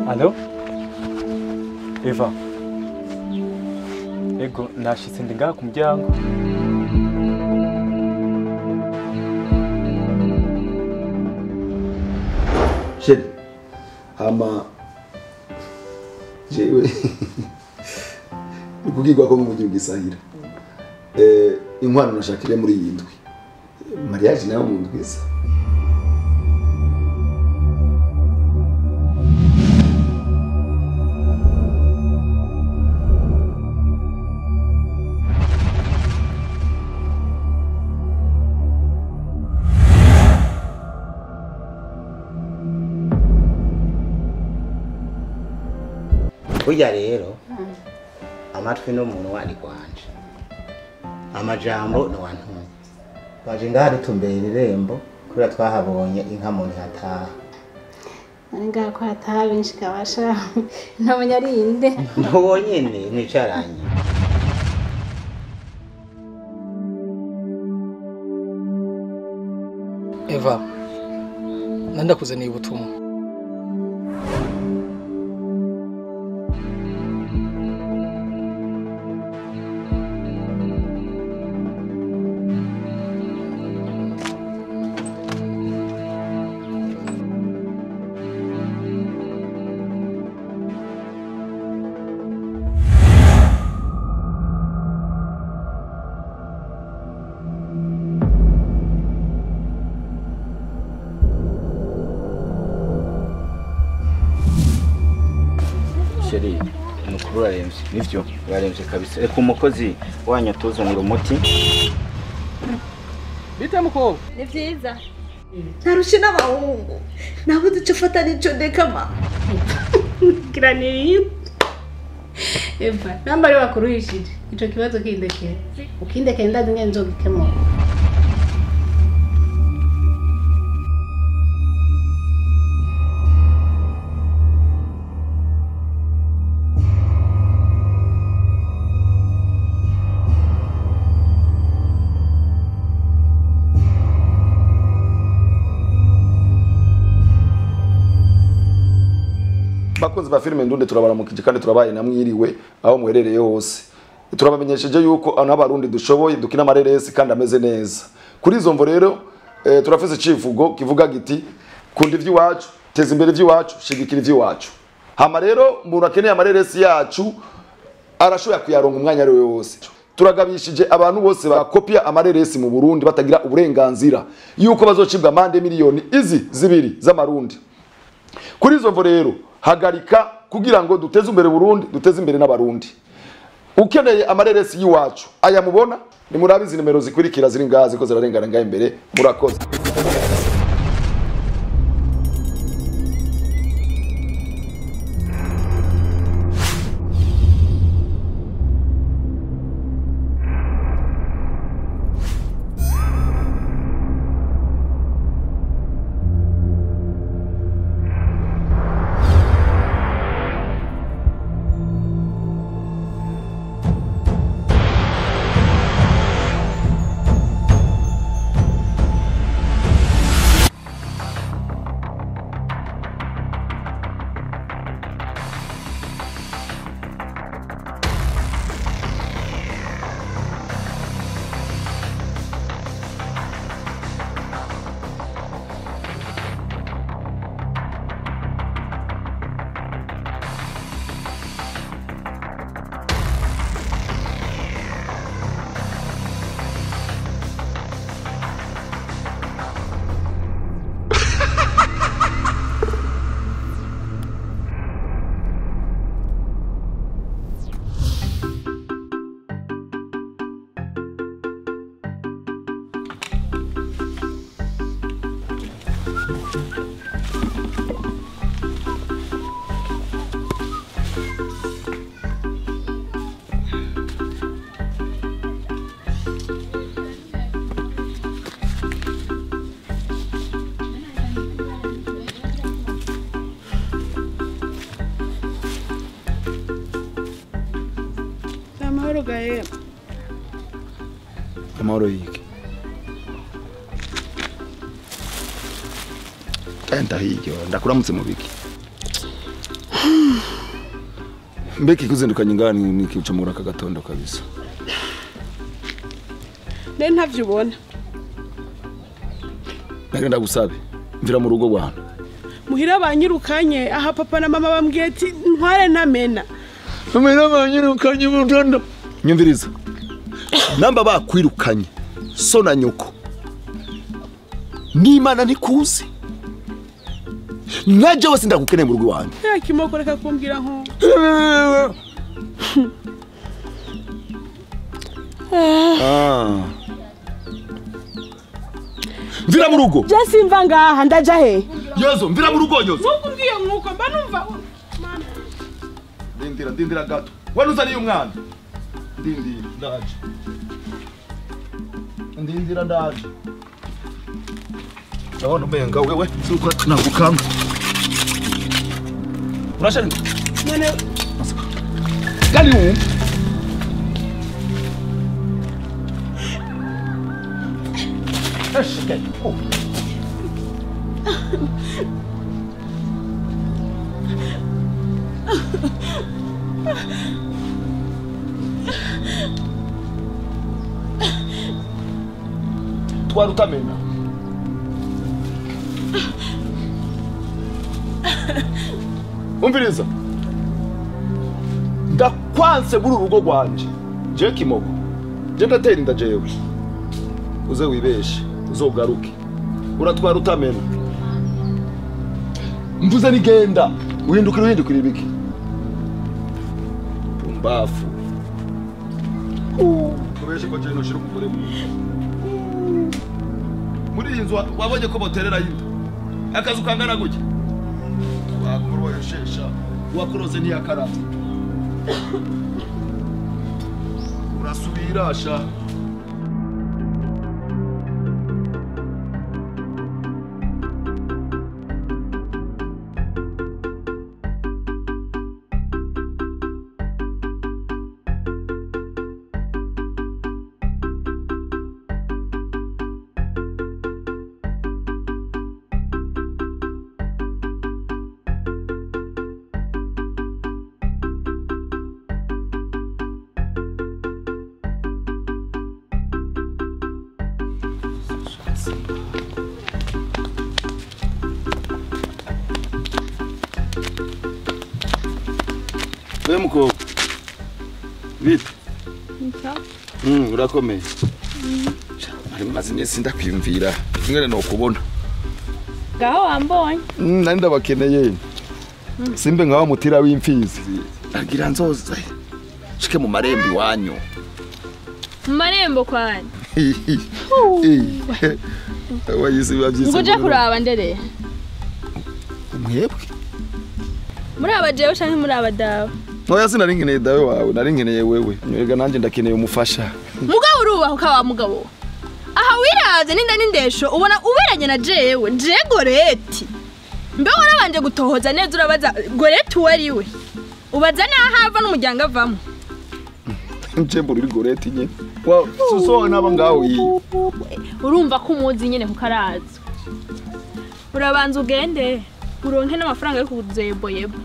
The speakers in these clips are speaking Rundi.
Allo? Eva. Ego nashitse ndi ngaha ku muryango. Chéri, hama jewe nikugirwa ko mu gihugu gisahira. Inkwano nashakire muri iyi ndwi. Mariage nayo mu ndwi isa. Burya rero amatwi n'umuntu ari kwanje amajambo no wantumye baje ngaha dutumbera irembo kubera twahabonye inka mu ntihataha nari ngaha ko hataha benshi kabasha ntamenya ari inde ntuwo nyene mwicaranye. Eva nandakuzaniye ubutumwa. Chéri, nukuri uraremvye nivyo uraremvye kabisa. Reka umukozi wanyu atuzanira umuti. Bite mukobwa? Ni vyiza. Narushe n'abahungu. Nabuze ico fata n'ico ndeka ma. Kiraniriye. Eva, namba ari wakuruhishije. Ico kibazo kindekera. Ukindekera ndazi ngene nzogikemura. Bakunzi ba filime Ndunde turabaramukije kandi turabaye namwiriwe aho muherereye hose. Turabamenyesheje yuko n'abarundi dushoboye dukina amareresi kandi ameze neza. Kuri izo mvo rero turafise icivugo kivuga giti kunda ivy'iwacu, teza imbere ivy'iwacu, shigikira ivy'iwacu. Hama rero umuntu akeneye amareresi yacu arashoboye kuyaronka umwanya ari we wose. Turagabishije abantu bose bakopia amareresi mu Burundi batagira uburenganzira yuko bazocibwa amande miliyoni izi zibiri z'amarundi. Kuri izo mvo rero hagarika kugira ngo duteze imbere Burundi, duteze imbere n'abarundi. Ukeneye amareresi y'iwacu aya mubona ni murabizi nimero zikurikira ziri ngazi ko zirarengana ngahe imbere. Murakoze. Amahoro gahe. Amahoro yiki. Enda hiryo ndakuramutse mu biki. Mbeki kuzindukanye ngani nikica muri aka gatondo kabisa. Ne ntavyo ubona. Nagenda gusabe mvira mu rugo rwana. Muhira banyirukanye aha papa na mama bambwiye ati ntware ntamena. Muhira banyirukanye mu ndondo. Nyumviriza. Namba bakwirukanye so na nyoko. N'Imana ntikuzi. Naje wese ndagukeneye mu rugo wanjye. Ya kimoko reka kumbwira nko. Ah. Mvira mu rugo. Je simva ngaha ndaja he. Yozo mvira mu rugo yozo. Nkuko nkuko mba numva. Ndindira ndindira gato. Wanuzaniye umwana. Ndindira ndaje. Ndindira ndaje. Ndabona umenga wewe suko tunagukanga. Urashaka? None Gali u. Ashike. Twari utamena. Umviriza. Ndakwanse muri urugo rwanje. Je kimoko. Je ndatera inda jewe. Uze wibeshe, uzogaruke. Uratwara utamena. Mvuze nigenda, uhindukira uhindukira ibiki. Pumbafu. Kubeshe ko je noshira umugore mu. Muri iyi nzu wabonye ko boterera yinda. Akazu kangana gutya. Wakuroyeshesha wakuroze ntiyakarabye urasubira sha. Mko vipi? Urakomeye. Ari maze iminsi ndakwiyumvira. Ngene no kubona. Gaho wambonye. Nari ndabakeneye. Simbe nkaho mutira w'imfizi. Agira nzoza. Shike mu marembo iwanyu. Mu marembo kwani? Wayisi bavyise. Nguje kuraba ndere. Mwebwe? Muri abajewe canke muri abadawe? Oya sinari nkeneye dawe wawe, nari nkeneye wewe. Nyerega nanje ndakeneye umufasha. Mugabo urubaho ka wa mugabo. Aha wiravye ninda nindesho ubona uberanye na jewe, je Goreti. Mbe warabanje gutohoza neza urabaza Goreti uwari we. Ubaza nahava n'umuryango avamo. Nje mbura uri Goreti nye. Wa suso nabo ngaho yi. Urumva ko umuzi nyene kukarazwa. Urabanza ugende uronke n'amafaranga yo kuzeboyebo.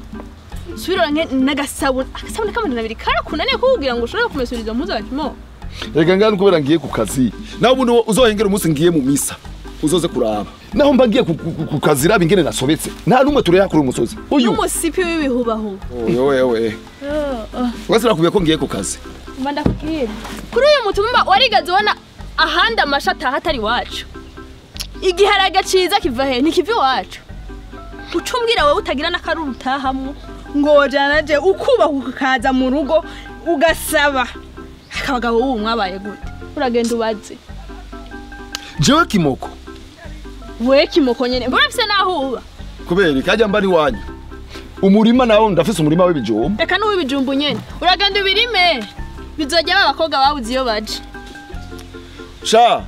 Subironke n'agasabune, agasabune k'amajana abiri karakunaniye kukugira ngo ushobore kumesuriza impuzu bakimo. Reka ngani kubera ngiye ku kazi. Naho ubundi uzohengera umunsi ngiye mu misa. Uzoze kuraba. Naho mba ngiye ku kazi raba ingene nasobetse. Nta numwe tureha kuri umusozi. Uyu umusipi w'ibihubaho. Oyo wewe. Wese nakubwiye ko ngiye ku kazi. Mba ndakubwira. Kuri uyu mutumba warigaze ubona ahandi amashata hatari wacu. Igiharage ciza kiva he? Ntikiva iwacu. Ucumbwira wewe utagira n'akaruru utahamwo. Ngo janaje ukubaha ukaza mu rugo ugasaba akabagabo ubu mwabaye gute? Uragenda ubaze. Jewe kimoko. We kimoko nyene mbona mfise naho uba. Kubera kajya mba ni wanyu. Umurima nawo ndafise umurima w'ibijumbu. Reka n'uw'ibijumbu nyene. Uragenda ubirime. Bizojya abakobwa babuze iyo baje. Sha.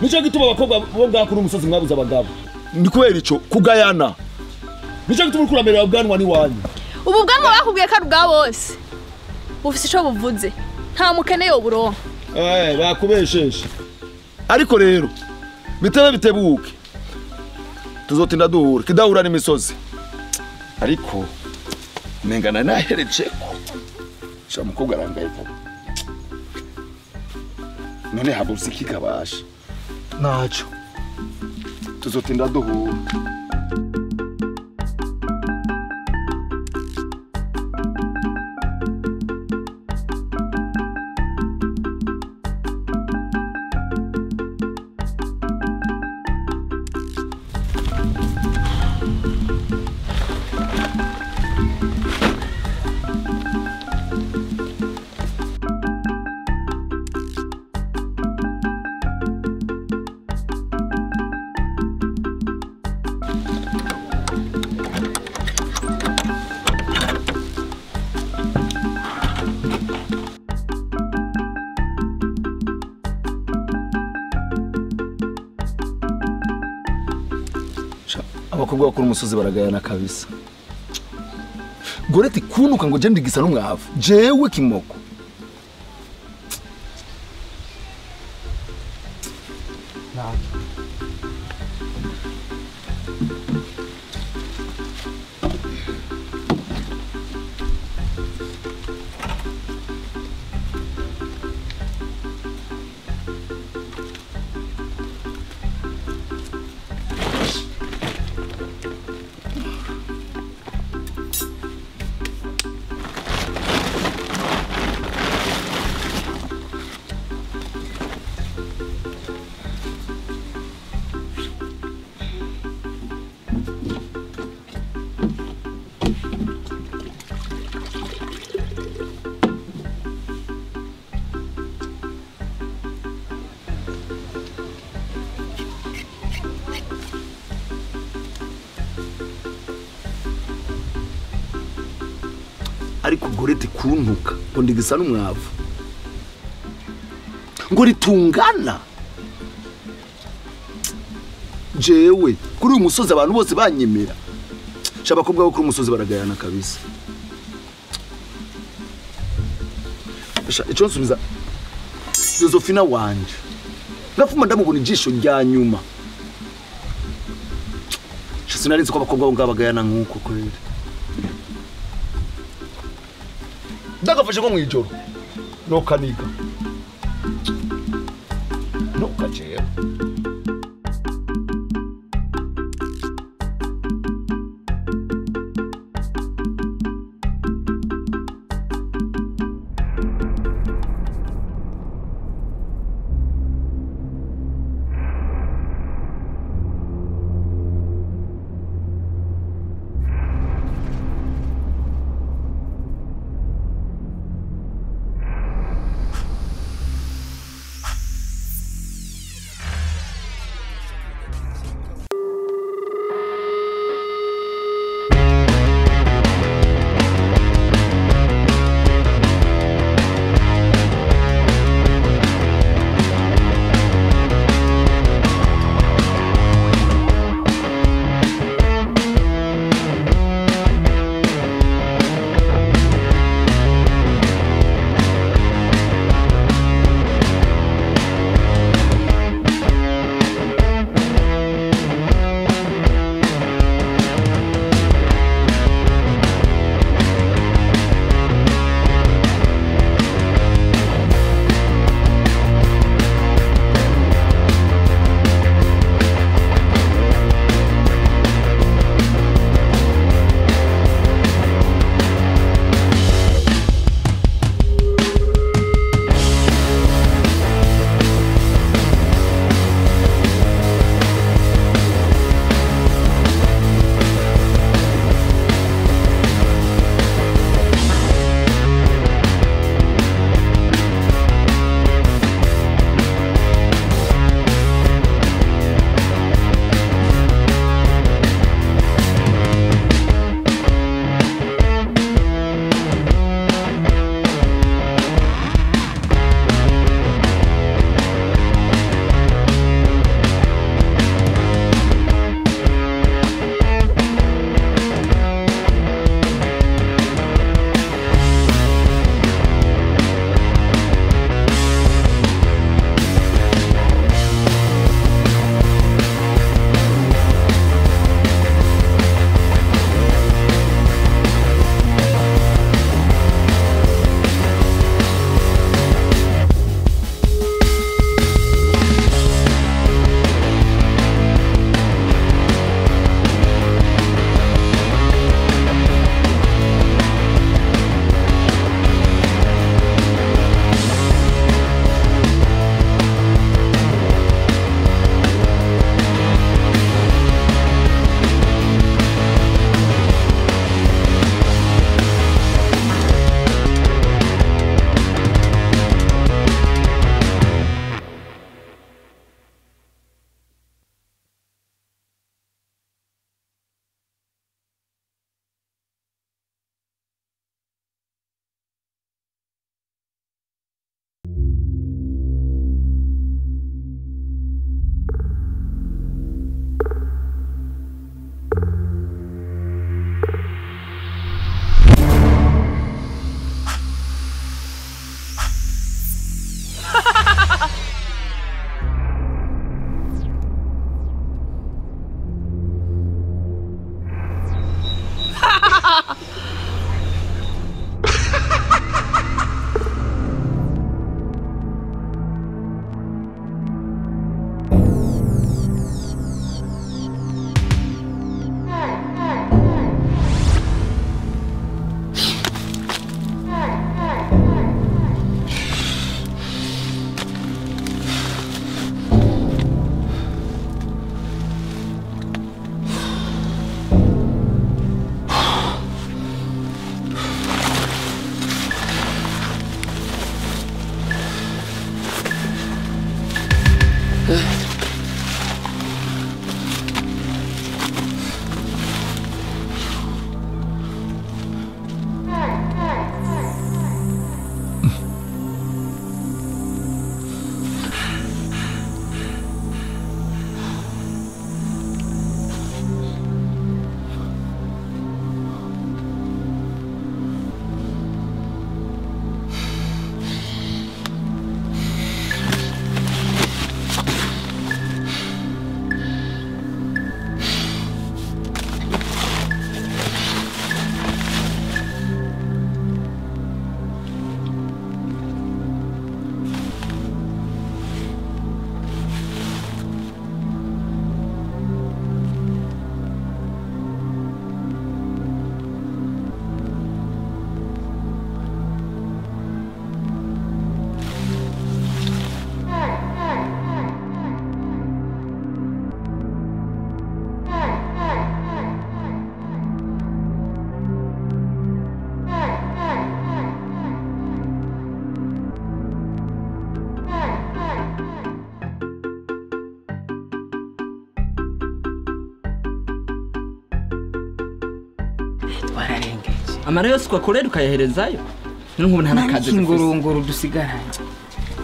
Nico gituma abakobwa bo ngakuri umusozi mwabuze abagabo. Ni kubera ico kugayana. Nico gituma ukuramerera bwanwa ni wanyu. Ubu bwanwa bakubwiye ko ari ubwa bose. Bufise ico buvuze. Nta mukene yo buronka. Bakubesheshe. Ariko rero bitebe bitebuke. Tuzotinda duhura, kidahura n'imisozi. Ariko mengana naherejeko. Sha mukobwa arangaye kabi. None habuze ikikabasha. Naco. Tuzotinda duhura. Abakobwa bakuru umusozi baragayana kabisa. Goreti kunuka ngo je ndigisa n'umwavu. Jewe kimoko. Naco. Ariko Goreti kuntuka ngo ndigisa n'umwavu. Ngo ritungana. Jewe kuri uyu musozi abantu bose banyemera. Sha abakobwa bo kuri umusozi baragayana kabisa. Sha ico nsubiza Josephina wanje. Ngafuma ndamubona ijisho rya nyuma. Sha sinarinzi ko abakobwa bo ngabagayana nkuko kweri. Ndagafashe ko mwijoro. No kaniga. No kajewe. Amara yose ugakorera ukayaherezayo none nta nakazi ingurunguru dusigaranye.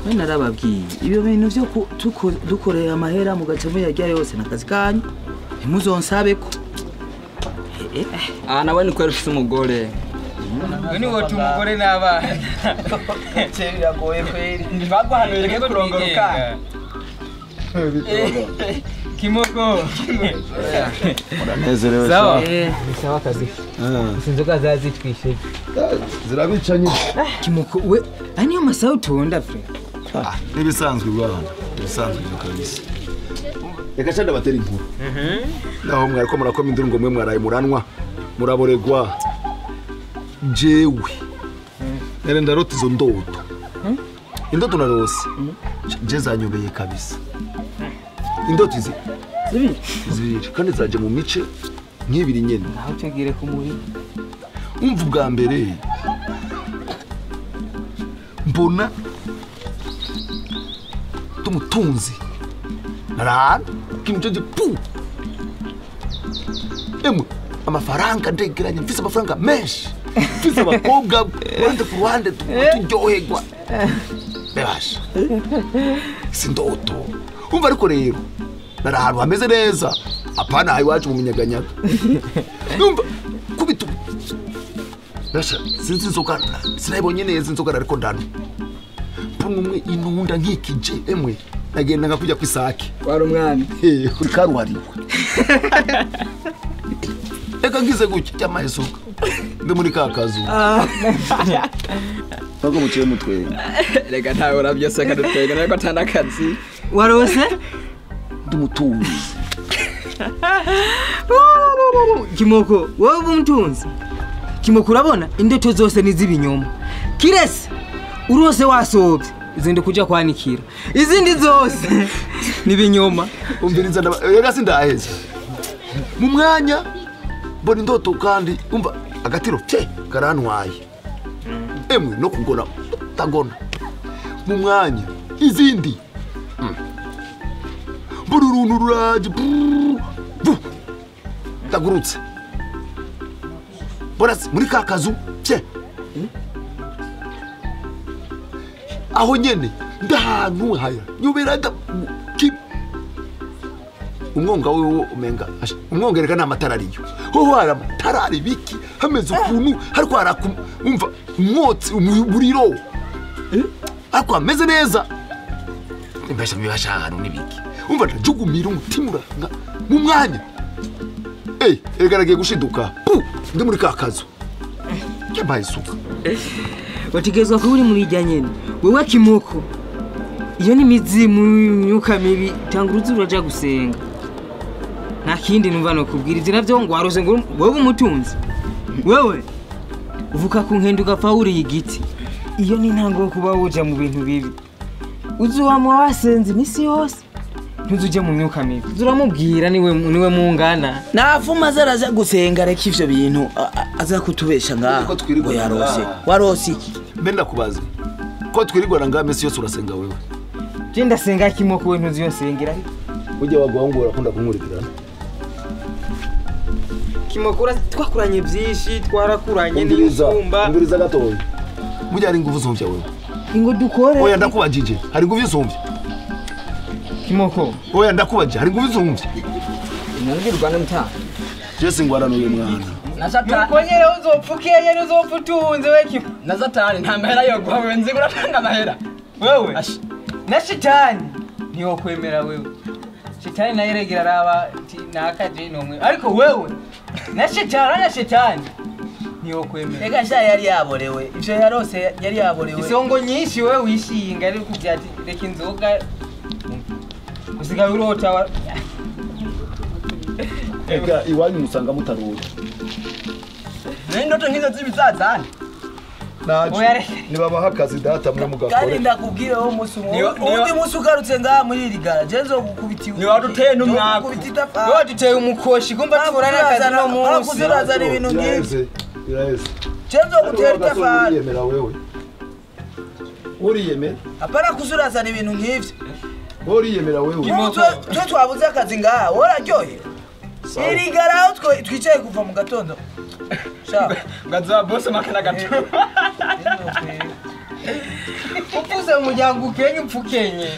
We narababwiye ibyo bintu byo dukorera amahera mugaca muyarya yose nakazi kanyu ntimuzonsabe ko ah nawe ni kwera ufise umugore. We ni wote umugore n'abana. Cye biragoye kweri. Ntibaguhanuye reke kurongoroka. Kimoko. Uranezerewe sawa? Sawa kabisa. Inzoga zazitwishe. Zirabicanye. Kimoko we aniyo masaha utonda fre. Nibisanzwe bwana. Nibisanzwe byo kabisa. Reka cyane batera inkuru. Naho mwariko murakoma induru ngo mwe mwaraye muranwa muraboregwa. Jewe. Nere ndarota izo ndoto. Indoto narose. Je zanyobeye kabisa. Indoto izi zibiri kandi zaje mu mice nk'ibiri nyene. Naho cyagire ku muri. Umva ubwa mbere mbona tumutunzi narana kimjoje pu emwe amafaranga ndegeranye mfise amafaranga menshi mfise abakobwa ruhande ku ruhande turyoherwa bebasha sindoto. Umva ariko rero nari ahantu hameze neza apana aho iwacu mu minyaganyaga. Numva kubita Rasha sinzi inzoga sinayibonye neza inzoga ariko ndano mbona umwe inunda nkikije emwe nagenda nkakujya ku isake wari umwami karuhariwe reka ngize gutya cyamaye isuka ndi muri ka kazu ntabwo muciye mutwe reka ntawe urabyose kadutega ariko atanakazi warose ndumutunzi. Kimoko wowe umutunzi. Kimoko urabona indoto zose ni z'ibinyoma kirese urose wasobye izindi kuja kwanikira izindi zose ni binyoma. Umviriza reka sindaheze mu mwanya mbona indoto kandi umva agatiro cye karantwaye emwe no kugona tagona mu mwanya izindi mbona uruntu ruraje tagurutse mbona muri ka kazu cye Aho nyene ndahantu haya nyubera umwonga wewe umenga umwongereka n'amatara ariyo ho hari amatara ari biki hameze ukuntu hariko umva umwotsi umuriro ariko ameze neza mbasha bibasha ahantu nibiki umva ndajugumira umutima uranga mu mwanya erega gushiduka ndi muri kakazu yabaye isuka wategezwa kuba uri muri ijya nyene wewe Kimoko iyo ni mizimu imyuka mibi tanga uruzi uraja gusenga nta kindi numva no kubwira ivyo navyo ngo warose ngo wewe umutunzi wewe uvuka ku nkende ugapfa wuriye igiti iyo ni ntango kuba woja mu bintu bibi uzuwamwa wasenze imisi yose ntuzuje mu myuka mibi uzuramubwira niwe mungana navuma zaraza gusenga reka ivyo bintu aza kutubesha ngaho ngo yarose warose iki mbe ndakubaza ko twirirwana ngaha misi yose urasenga wewe je ndasenga Kimoko we ntuzi yo nsengera ujye waguhangura akunda kunkurikirana Kimoko twakuranye byinshi twarakuranye n'ibisumba umviriza gatoya mujya hari ingufu zumvya wewe ingo dukore oya ndakubajije hari ingufu zumvya Kimoko oya ndakubajije hari ingufu zumvya nangirwa n'umta Jesse ngwaranuye mwana Nukonyere uzopfukeye uzopfutunze we Kimoko na Satani nta mahera yo guha wewe nzi uratanga amahera wewe na shitani niyo kwemera wewe shitani naye regera araba nakaje nomwe ariko wewe na shitani niyo kwemera rega sha yari yaborewe ivyo yarose yari yaborewe isongo nyinshi wewe wishinga ari kuvyati reka inzoga usigaye urota ega iwanyu musanga mutarura n'indoto nk'izo z'ibizazane naje nibabaha akazi data mwe mugakore kandi ndakubwira wo musi undi musi ugarutse ngaha muri iri gara je nzogukubita ni waduteye n'umwaku waduteye umukoshi kumva tubura n'akazi no munsi urazana ibintu nk'ivyo biraheze je nzogutera itafari uriyemera wewe uriyemera apana kuzurazana ibintu nk'ivyo uriyemera wewe twe twabuze akazi ngaha wararyohewe iri gara aho twicaye kuva mu gatondo ngaza boss makana gato upfuze umuryango ukenye upfukenye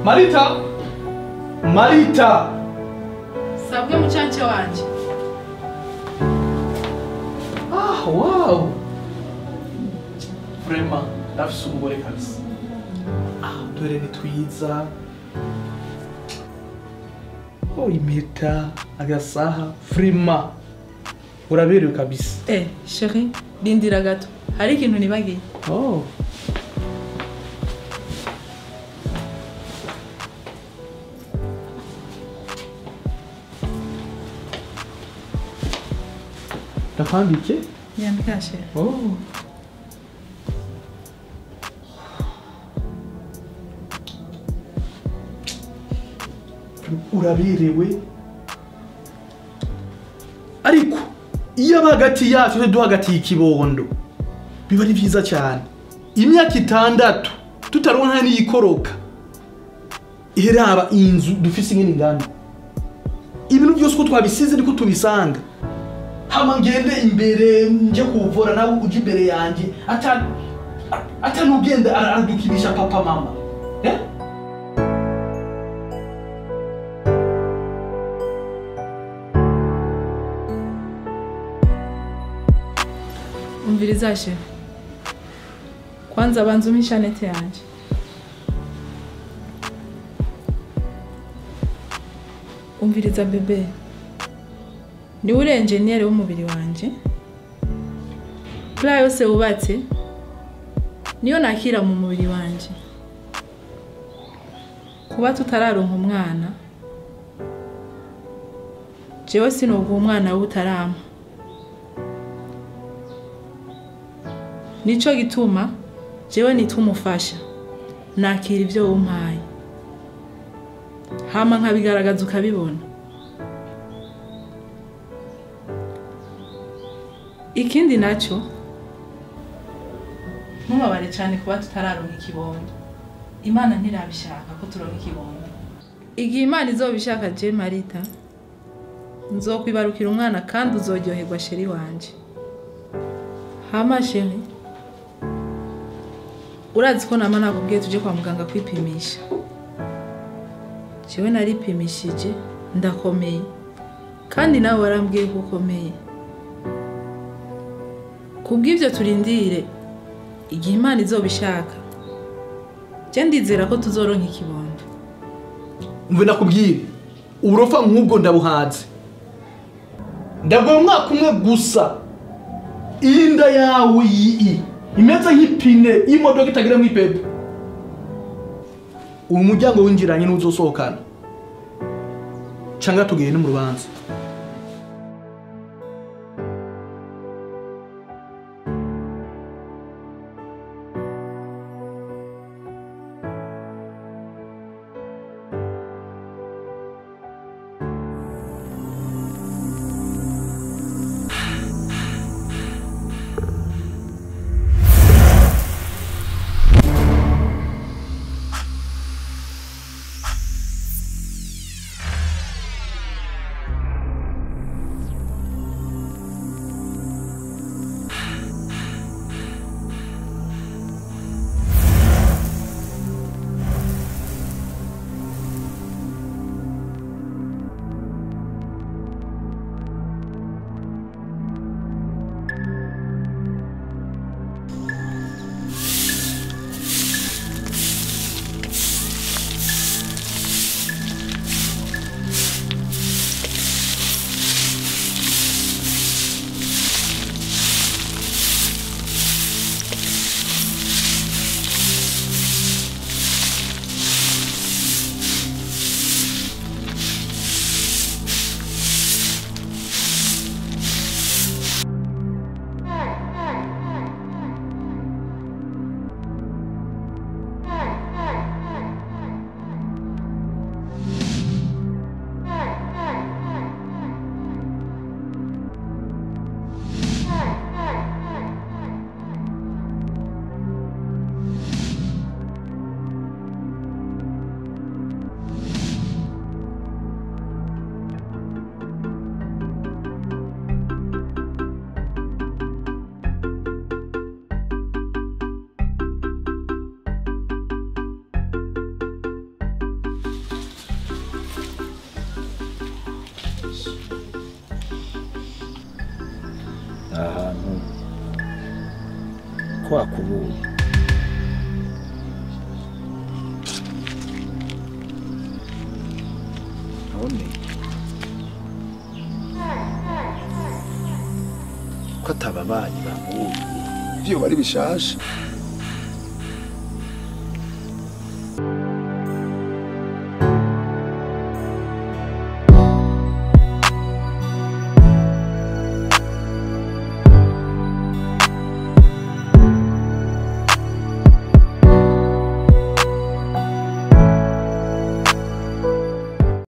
Marita! Marita! Sabwe mucance wanje. Ah, wow! Vraiment, ndafise umugore kabisa. Ah, dore ni twiza. Oh, impeta, agasaha, vraiment. Uraberewe kabisa. Eh, chérie, rindira gato. Hari ikintu nibagiye. Oh. Ndakwambike? Nyambika chérie. Oh. Uraberewe. Ariko iyo hagati yacu duhagatiye ikibondo biba ari byiza cyane. Imyaka 6 tutaronka n'iyikoroka. Iheraba inzu dufise ingene ingana. Ibintu byose uko twabisize niko tubisanga. Hama ngende imbere nje kuvura nawe uje imbere yanje atanugenda aradukibisha papa mama. Eh? Umviriza she. Kwanza banza umishanete yanje. Umviriza bebe. Ni uri engineer w'umubiri wanje. Plan yose wubatse niyo nakira mu mubiri wanje. Kuba tutararonka umwana. Jewe sinoguha umwana w'utarama. Nico gituma jewe nitumufasha nakira ivyo umpaye. Hama nkabigaragaza ukabibona. Ikindi nacyo, ntubabare cyane kuba tutararonka ikibondo. Imana ntirabishaka ko turonka ikibondo. Igihe Imana izobishaka je Marita, nzokwibarukira umwana kandi uzoryoherwa chéri wanje. Hama chéri, urazi ko nama nakubwiye tuje kwa muganga kwipimisha. Jewe naripimishije ndakomeye, kandi nawe warambwiye ko ukomeye. Kubw'ivyo turindire igihe Imana izobishaka. Je ndizera ko tuzoronka ikibondo. Umve nakubwire, uburofa nk'ubwo ndabuhaze. Ndagoye umwaka umwe gusa. Inda yawe iyi imeze nk'ipine y'imodoka itagira mw'ipepe. Uyu muryango winjiranye n'uzosohokana. Cyangwa tugende mu rubanza. Ahantu ko wakubuye none ko atababanyi bamuye ivyo bari bishasha.